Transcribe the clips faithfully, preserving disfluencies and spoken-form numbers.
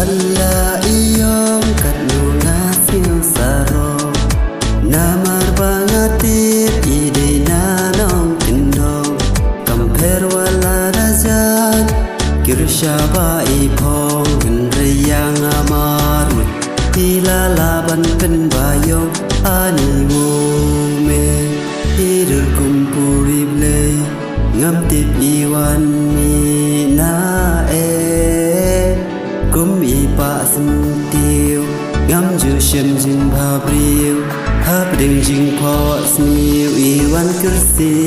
La i ong katno nga sngewsarong, namar ba nga tip i dei na nongkyndong. Kam pher wat la da jan, kyrshah ba i phong, hynrei ïa nga marwei i la lah ban pynbiang. Ani mo me, i dur kum puri Blei, ngam tip i wan mih na eh. Kum i pah syntiew, ngam ju shem jingbhabriew, hapdeng jingphohsniew i wan kyrsiew.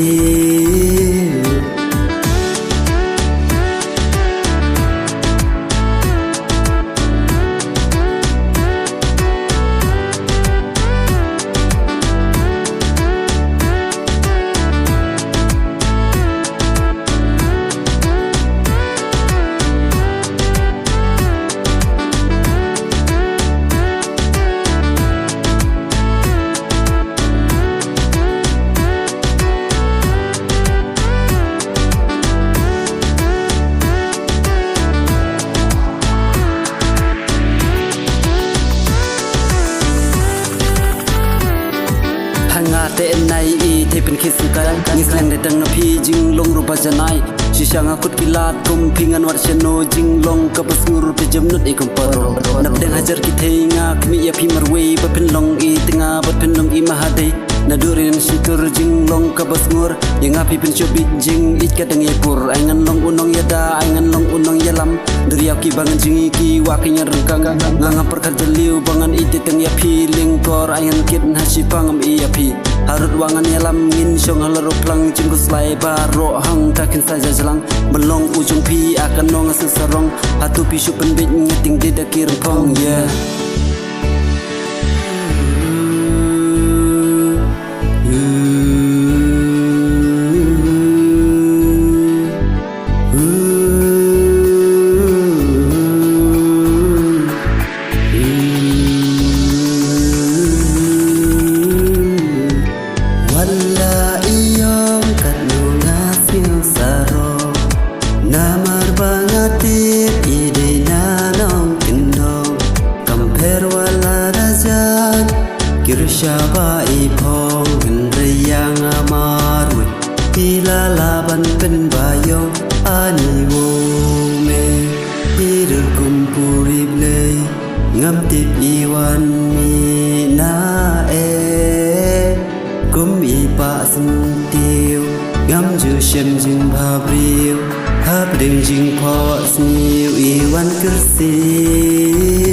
Ha nga te nai i te pynkhih sngewkai, ngi sleng dei tang na phi, jinglong ruh ba janai. Shisha nga kut ki lad kum phi, ngan wad shano, jinglong kaba sngur phi jemnud i kum paro. Napdeng hajar ki thei nga khmih ïa phi marwei, ba phin long i tnga, ba phin long i mahadei. Naduh rynsan shitur, jinglong kaba sngur, ïa nga phi pynshubit, jingïeit ka dang ïa pur. Ai ngan long u nongïada, ai ngan long u nongïalam. Duriaw kiba ngan jngi, ki wah ki ngan ryngkang. Nga ngam pyrkhat jylliew ba ngan ïeit tang ïa phi lyngkor. Ai ngan kit ha shiphang, ngam ïeit ïa phi. Harud wah ngan ïalam, ngin shong halor u phlang, jingkhuslai baroh hangta kin sa jajlang. Ban long u jong phi, a katno nga sngewsarong. Hato phi shu pynbeit, nga tieng dei da ki rympong, yeah. Wat la i ong katno nga sngewsarong, namar ba nga tip i dei na nongkyndong. Kam pher wat la da jan, kyrshah ba i phong, hynrei ïa nga marwei i la lah ban pynbiang. Ani mo me, i dur kum puri Blei, ngam tip i wan mih na eh. Kum i pah syntiew, ngam ju shem jingbhabriew, hapdeng jingphohsniew i wan kyrsiew.